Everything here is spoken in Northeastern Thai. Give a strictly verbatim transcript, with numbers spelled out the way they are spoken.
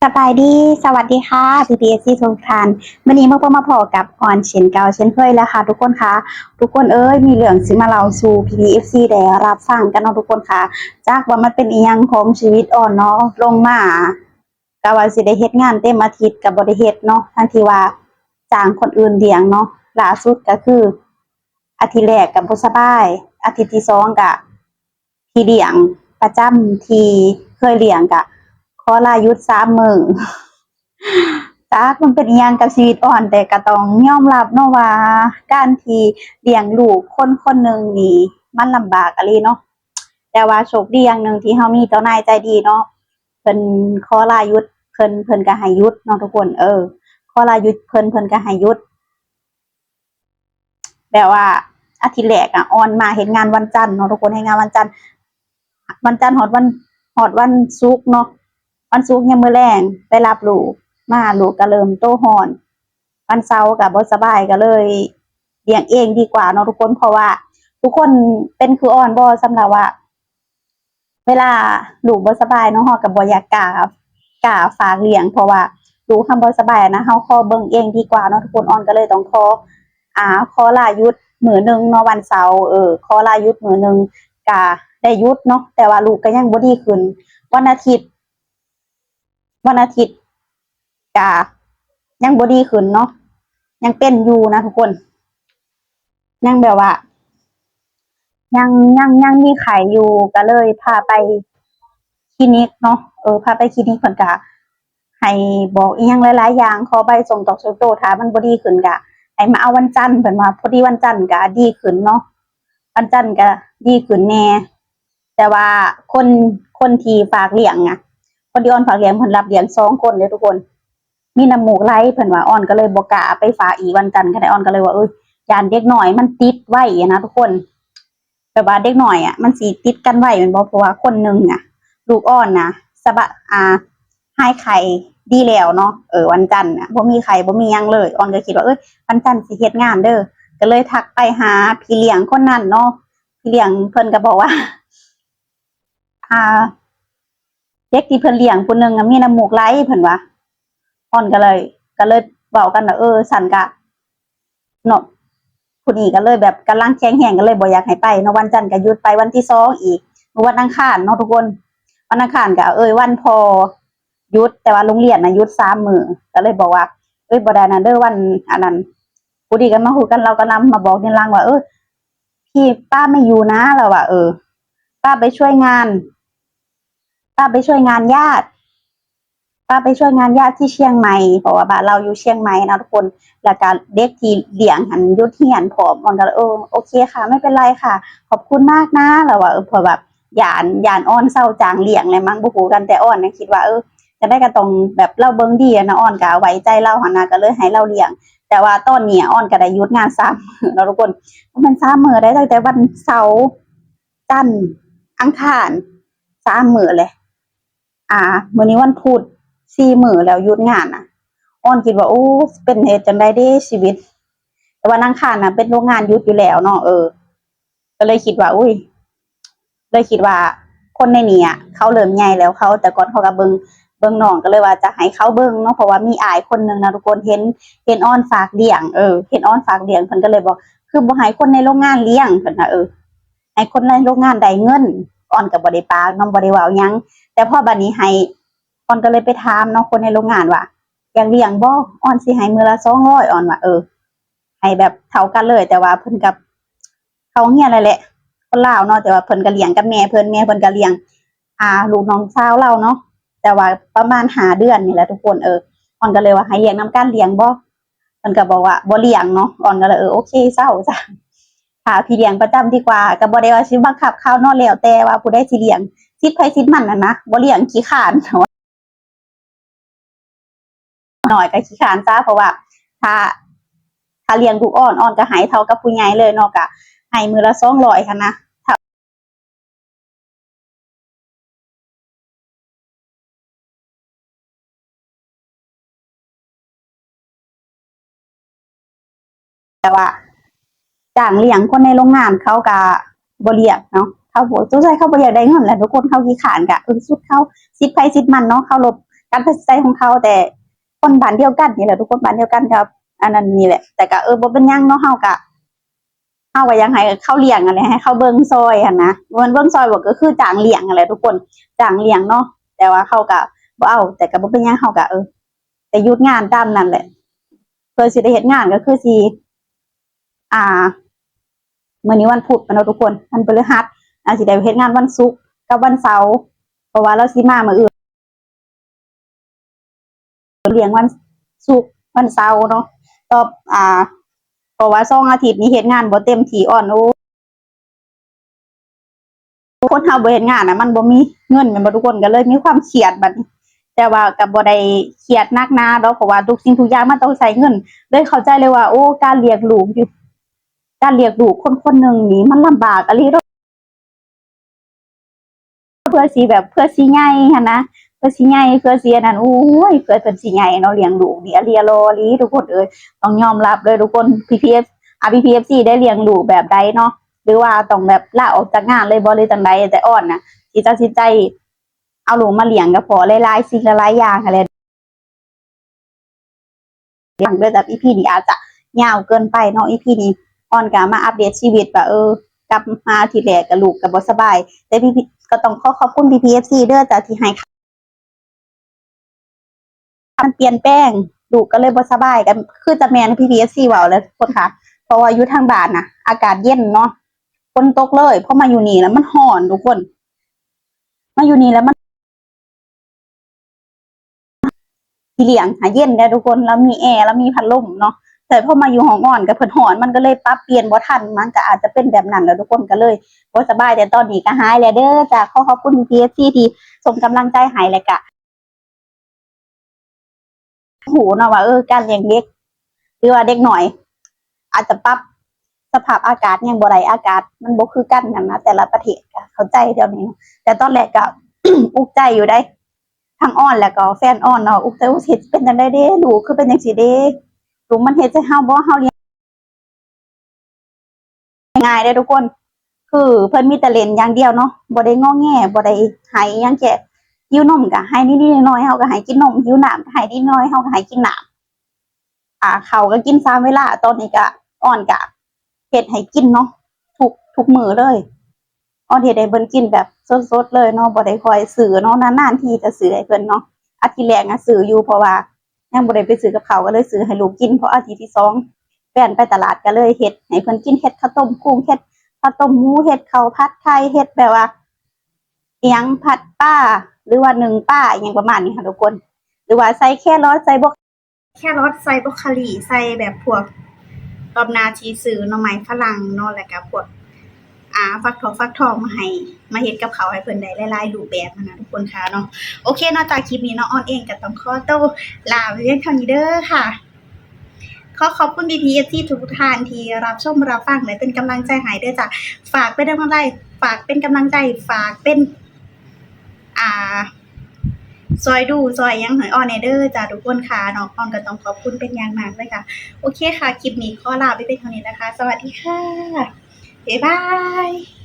สบายดี สวัสดีค่ะ พีพีเอฟซี ทุกท่าน มื้อนี้มาพบมาพ้อกับออนเช่นเก่าเช่นเคยแล้วค่ะทุกคนค่ะ ทุกคนเอ้ย มีเรื่องสิมาเล่าสู่ พีพีเอฟซี ได้รับฟังกันเนาะทุกคนค่ะ จักว่ามันเป็นอีหยังของชีวิตออนเนาะ ลงมา กะว่าสิได้เฮ็ดงานเต็มอาทิตย์กะบ่ได้เฮ็ดเนาะ ทั้งที่ว่าจ้างคนอื่นเลี้ยงเนาะ ล่าสุดกะคือ อาทิตย์แรกกะบ่สบาย อาทิตย์ที่สองกะ พี่เลี้ยงประจำที่เคยเลี้ยงกะ ขอลาหยุดสามมื้อ จักมันเป็นอีหยังกับชีวิตออน แต่กะต้องยอมรับเนาะว่า การที่เลี้ยงลูกคนคนหนึ่งนี่ มันลำบากอีหลีเนาะ แต่ว่าโชคดีอย่างหนึ่งที่เฮามีเจ้านายใจดีเนาะ เพิ่นขอลาหยุด เพิ่น เพิ่นกะให้หยุดเนาะทุกคน เออ ขอลาหยุดเพิ่น เพิ่นกะให้หยุด แบบว่าอาทิตย์แรกอะ ออนมาเฮ็ดงานวันจันทร์เนาะทุกคน เฮ็ดงานวันจันทร์ วันจันทร์ฮอดวัน ฮอดวันศุกร์เนาะ วันศุกร์ยามมื้อแลงไปรับลูก มาลูกกะเริ่มโตฮ้อน วันเสาร์กะบ่สบายกะเลยเลี้ยงเองดีกว่าเนาะทุกคน เพราะว่าทุกคนเป็นคือออนบ่ สำหรับว่า เวลาลูกบ่สบายเนาะ เฮากะบ่อยากกล้า กล้าฝากเลี้ยง เพราะว่าลูกเฮาบ่สบายนะ เฮาขอเบิ่งเองดีกว่าเนาะทุกคน ออนกะเลยต้องขอ อ่า ขอลาหยุดมื้อหนึ่งเนาะ วันเสาร์ เออ ขอลาหยุดมื้อหนึ่ง กะได้หยุดเนาะ แต่ว่าลูกกะยังบ่ดีขึ้น วันอาทิตย์ วันอาทิตย์กะยังบ่ดีขึ้นเนาะ ยังเป็นอยู่นะทุกคน ยังแบบว่า ยัง ยัง ยังมีไข้อยู่ กะเลยพาไปคลินิกเนาะ เออ พาไปคลินิกเพิ่นกะให้บอกอีหยังหลายๆอย่าง ขอใบส่งตรวจส่งโต ถ้ามันบ่ดีขึ้นกะให้มาเอาวันจันทร์ เพิ่นว่า พอดีวันจันทร์กะดีขึ้นเนาะ วันจันทร์กะดีขึ้นแหน่ แต่ว่าคน คนที่ฝากเลี้ยงอะ คนที่ออนฝากเลี้ยงเพิ่นรับเลี้ยงสองคนเด้อทุกคน มีน้ำมูกไหล เพิ่นว่า ออนกะเลยบ่กล้าไปฝากอีก วันจันทร์กะได้ ออนกะเลยว่า เอ้ย ย้านเด็กน้อยมันติดไวอะนะทุกคน แบบว่าเด็กน้อยอะ มันสิติดกันไวแม่นบ่ เพราะว่าคนหนึ่งอะ ลูกออนนะ สบะ อ่า หายไข้ดีแล้วเนาะ เออ วันจันทร์น่ะ บ่มีไข้บ่มีหยังเลย ออนกะคิดว่า เอ้ย วันจันทร์สิเฮ็ดงานเด้อ กะเลยทักไปหาพี่เลี้ยงคนนั้นเนาะ พี่เลี้ยงเพิ่นกะบอกว่า อ่า เด็กที่เพิ่นเลี้ยงผู้หนึ่งอะมีน้ำมูกไหล เพิ่นว่า ออนกะเลย กะเลยเว้ากันว่า เออ ซั้นกะ เนาะ ผู้นี้กะเลยแบบกำลังแข็งแรง กะเลยบ่อยากให้ไปเนาะ วันจันทร์กะหยุดไป วันที่สองอีก มื้อวันอังคารเนาะทุกคน วันอังคารกะ เอ้ย วันพ่อหยุด แต่ว่าโรงเรียนน่ะหยุดสามมื้อ กะเลยบอกว่า เอ้ย บ่ได้นะเด้อ วันอันนั้น ผู้ดีกะมาฮู้กัน ลาวกะนำมาบอกทีหลังว่า เออ พี่ป้าไม่อยู่นะ ลาวว่า เออ ป้าไปช่วยงาน ป้าไปช่วยงานญาติ ป้าไปช่วยงานญาติที่เชียงใหม่ เพราะว่าบ้านลาวอยู่เชียงใหม่เนาะทุกคน แล้วกะเด็กที่เลี้ยงหั้นหยุดเรียนพร้อม ออนกะเลย เออ โอเคค่ะ ไม่เป็นไรค่ะ ขอบคุณมากนะ ลาวว่า เออ เพราะแบบย้าน ย้านออนเซาจ้างเลี้ยงแหละมั้ง บ่ฮู้กัน แต่ออนน่ะคิดว่า เออ จั่งใดกะต้องแบบลาวเบิ่งดีอะนะ ออนกะไว้ใจลาวหั้นนะ กะเลยให้ลาวเลี้ยง แต่ว่าตอนนี้ออนกะได้หยุดงานสามมื้อเนาะทุกคน บ่แม่นสามมื้อเด้ ตั้งแต่วันเสาร์ จันทร์ อังคาร สามมื้อเลย อ่า มื้อนี้วันพุธ สี่มื้อแล้วหยุดงานน่ะ ออนคิดว่า โอ้ เป็นเฮ็ดจั่งใดเด้ชีวิต แต่วันอังคารน่ะเป็นโรงงานหยุดอยู่แล้วเนาะ เออ กะเลยคิดว่า อุ้ย เลยคิดว่าคนในนี้อะ เขาเริ่มใหญ่แล้ว เขา แต่ก่อนเขากะเบิ่ง เบิ่งน้อง กะเลยว่าจะให้เขาเบิ่งเนาะ เพราะว่ามีอ้ายคนหนึ่งนะทุกคน เห็น เห็นออนฝากเลี้ยง เออ เห็นออนฝากเลี้ยง เพิ่นกะเลยบอก คือบ่ให้คนในโรงงานเลี้ยง เพิ่นว่า เออ ให้คนในโรงงานได้เงิน ออนกะบ่ได้ปากเนาะ บ่ได้เว้าหยัง แต่พอบัดนี้ให้ ออนกะเลยไปถามเนาะ คนในโรงงานว่า อยากเลี้ยงบ่ ออนสิให้มื้อละสองร้อย ออนว่า เออ ให้แบบเท่ากันเลย แต่ว่าเพิ่นกะ เข้าโรงเรียนแล้วแหละ คนลาวเนาะ แต่ว่าเพิ่นกะเลี้ยงกับแม่เพิ่น แม่เพิ่นกะเลี้ยง อ่า ลูกน้องสาวลาวเนาะ แต่ว่าประมาณห้าเดือนนี่แหละทุกคน เออ ออนกะเลยว่าให้เลี้ยงนำกัน เลี้ยงบ่ เพิ่นกะบอกว่าบ่เลี้ยงเนาะ ออนกะเลย เออ โอเค เซาซะ หาพี่เลี้ยงประจำดีกว่า กะบ่ได้ว่าสิบังคับเขาเนาะ แล้วแต่ว่าผู้ใดสิเลี้ยง สิทธิ์ไผสิทธิ์มันหั้นนะ บ่เลี้ยงขี้คร้าน น้อยกะขี้คร้านซะ เพราะว่าถ้า ถ้าเลี้ยงลูกออน ออนกะให้เท่ากับผู้ใหญ่เลยเนาะ กะให้มื้อละสองร้อยหั้นนะ แต่ว่าจ้างเลี้ยงคนในโรงงานเขากะบ่เลี้ยงเนาะ เขาบ่ สงสัยเขาบ่อยากได้เงินแหละทุกคน เขาขี้คร้านกะ เออ สุดเขา สิทธิ์ไผสิทธิ์มันเนาะ เคารพ การตัดสินใจของเขา แต่คนบ้านเดียวกันนี่แหละ ทุกคนบ้านเดียวกันกับอันนั้นนี่แหละ แต่ก็ เออ บ่เป็นหยังเนาะ เฮาก็ เฮาก็อยากให้เขาเลี้ยงนั่นแหละ ให้เขาเบิ่งซอยหั่นนะ บ่แม่นเบิ่งซอยบ่ ก็คือจ้างเลี้ยงนั่นแหละทุกคน จ้างเลี้ยงเนาะ แต่ว่าเขาก็บ่เอา แต่ก็บ่เป็นหยัง เขาก็ เออ แต่หยุดงานตามนั้นแหละ เพื่อสิได้เฮ็ดงานก็คือสิ อ่า มื้อนี้วันพุธแม่นบ่ทุกคน วันพฤหัส อาจสิได้เฮ็ดงานวันศุกร์กับวันเสาร์ เพราะว่าลาวสิมามื้ออื่น เลี้ยงวันศุกร์วันเสาร์เนาะ ต่อ อ่า เพราะว่าสองอาทิตย์นี้เฮ็ดงานบ่เต็มที่ ออน โอ้ คนเฮาบ่เฮ็ดงานน่ะ มันบ่มีเงินแม่นบ่ทุกคน ก็เลยมีความเครียดบัดนี้ แต่ว่าก็บ่ได้เครียดหนักหนาดอก เพราะว่าทุกสิ่งทุกอย่างมันต้องใช้เงิน เลยเข้าใจเลยว่า โอ้ การเลี้ยงลูกอยู่ การเลี้ยงลูกคนคนหนึ่งนี่มันลำบากอีหลีเด้อ เพื่อสิแบบ เพื่อสิใหญ่หั้นนะ เพื่อสิใหญ่ เพื่อสิอันนั้น โอ้ย เพื่อเพิ่นสิใหญ่เนาะ เลี้ยงลูกนี่อะลีอะลออีหลีทุกคนเอ้ย ต้องยอมรับเลยทุกคน พีพีเอฟ อ่ะ พีพีเอฟซี ได้เลี้ยงลูกแบบใดเนาะ หรือว่าต้องแบบลาออกจากงานเลยบ่ หรือจั่งใด แต่ออนน่ะ สิตัดสินใจเอาลูกมาเลี้ยงก็เพราะหลายๆสิ่งหลายๆอย่างหั้นแหละ เด้อ แต่ อีพี นี้อาจจะยาวเกินไปเนาะ อีพี นี้ออนก็มาอัปเดตชีวิตว่า เออ กลับมาอาทิตย์แรกก็ลูกก็บ่สบาย แต่พีพี ก็ต้องขอขอบคุณพีพีเอฟซี เด้อจ้ะ ที่ให้ มันเปลี่ยนแปลง ลูกก็เลยบ่สบาย ก็คือจะแม่นพีพีเอฟซี เว้าแหละทุกคนค่ะ เพราะว่าอยู่ทางบ้านน่ะ อากาศเย็นเนาะ ฝนตกเลย พอมาอยู่นี่แล้วมันร้อนทุกคน มาอยู่นี่แล้วมัน ที่เลี้ยงหาเย็นได้ทุกคน แล้วมีแอร์ แล้วมีพัดลมเนาะ แต่พอมาอยู่ห้องอ่อนกับเพิ่นฮ้อน มันก็เลยปรับเปลี่ยนบ่ทัน มันก็อาจจะเป็นแบบนั้นแหละทุกคน ก็เลยบ่สบาย แต่ตอนนี้ก็หายแล้วเด้อจ้ะ ขอขอบคุณพีพีเอฟซี ที่ส่งกำลังใจให้ และกะรู้เนาะว่า เออ การเลี้ยงเด็ก หรือว่าเด็กน้อย อาจจะปรับสภาพอากาศยังบ่ได้ อากาศมันบ่คือกันนั่นนะ แต่ละประเทศ ก็เข้าใจเดี๋ยวนี้ แต่ตอนแรกก็ อุกใจอยู่ได้ ทั้งออนแล้วก็แฟนออนเนาะ อุกใจ อุกสิเป็นจั่งใดเด้ ลูกคือเป็นจั่งซี้เด้ ลูกมันเฮ็ดใส่เฮาบ่ เฮาเลี้ยงง่ายเด้อทุกคน คือเพิ่นมีแต่เล่นอย่างเดียวเนาะ บ่ได้งอแง บ่ได้ไห้หยังแจ้ หิวนมก็ไห้นิดๆหน่อยๆ เฮาก็ให้กินนม หิวน้ำก็ไห้นิดหน่อย เฮาก็ให้กินน้ำ อ่า ข้าวก็กินสามเวลา ตอนนี้ก็ออนก็เฮ็ดให้กินเนาะ ทุก ทุกมื้อเลย ออนเฮ็ดให้เพิ่นกินแบบสดๆเลยเนาะ บ่ได้ค่อยซื้อเนาะ นานๆทีจะซื้อให้เพิ่นเนาะ อาทิตย์แรกอะซื้ออยู่ เพราะว่ายังบ่ได้ไปซื้อกับข้าว ก็เลยซื้อให้ลูกกิน พออาทิตย์ที่สอง แฟนไปตลาด ก็เลยเฮ็ดให้เพิ่นกิน เฮ็ดข้าวต้มกุ้ง เฮ็ดข้าวต้มหมู เฮ็ดข้าวผัดไข่ เฮ็ดแบบว่า อิหยังผัดปลา หรือว่านึ่งปลา อิหยังประมาณนี้ค่ะทุกคน หรือว่าใส่แครอท ใส่บรอก แครอท ใส่บรอกโคลี ใส่แบบพวก รอบหน้าสิซื้อหน่อไม้ฝรั่งเนาะ แล้วก็พวก อ่า ฟักทอง ฟักทองมาให้ มาเฮ็ดกับข้าวให้เพิ่นได้หลายๆรูปแบบหั้นนะทุกคนค่ะเนาะ โอเคเนาะจ้ะ คลิปนี้เนาะ ออนเองก็ต้องขอตัวลาไปเพียงเท่านี้เด้อค่ะ ขอขอบคุณพีพีเอฟซี ทุกท่านที่รับชมรับฟังและเป็นกำลังใจให้เด้อจ้ะ ฝากเป็นกำลังใจ ฝากเป็นกำลังใจ ฝากเป็น อ่า ซอยดูซอยหยังให้ออนแหน่เด้อจ้ะทุกคนค่ะเนาะ ออนก็ต้องขอบคุณเป็นอย่างมากเลยค่ะ โอเคค่ะ คลิปนี้ขอลาไปเพียงเท่านี้นะคะ สวัสดีค่ะ บ๊ายบาย